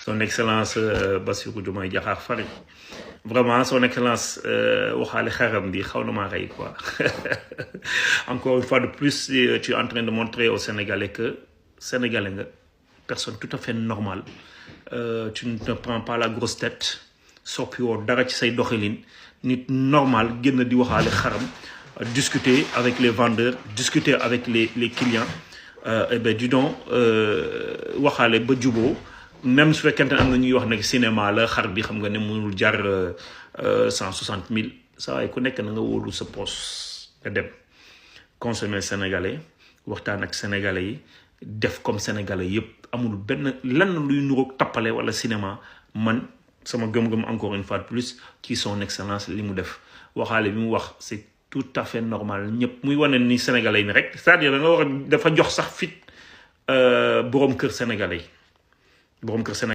son excellence Bassirou Diomaye Diakhar Faye vraiment son excellence waxaale xaram bi xaw na maa rey quoi encore une fois de plus tu es en train de montrer aux Sénégalais que Sénégalais nga personne tout à fait normale tu ne prends pas la grosse tête soppi woo dara ci say doxalin nit normal génn di waxaale xaram discuter avec les vendeurs discuter avec les clients et ben dis donc waxaale ba juboo même su fekkente am na ñuy wax nag cinéma la xar bi xam nga ne mënul jar 160 000 saa waay ku nekk na nga wóolu sa poche nga dem consommer sénégalais waxtaan ak sénégalais yi def comme sénégalais yëpp amul benn lan luy nuroog tappale wala cinéma man sama gëm-gëm encore une fois de plus ci son excellence li mu def waxaale bi mu wax c'est tout à fait normal ñëpp muy wane ni sénégalais ni rek c'est-à-dire da nga war a dafa jox sax fit borom kër sénégalais borom kër sénégalais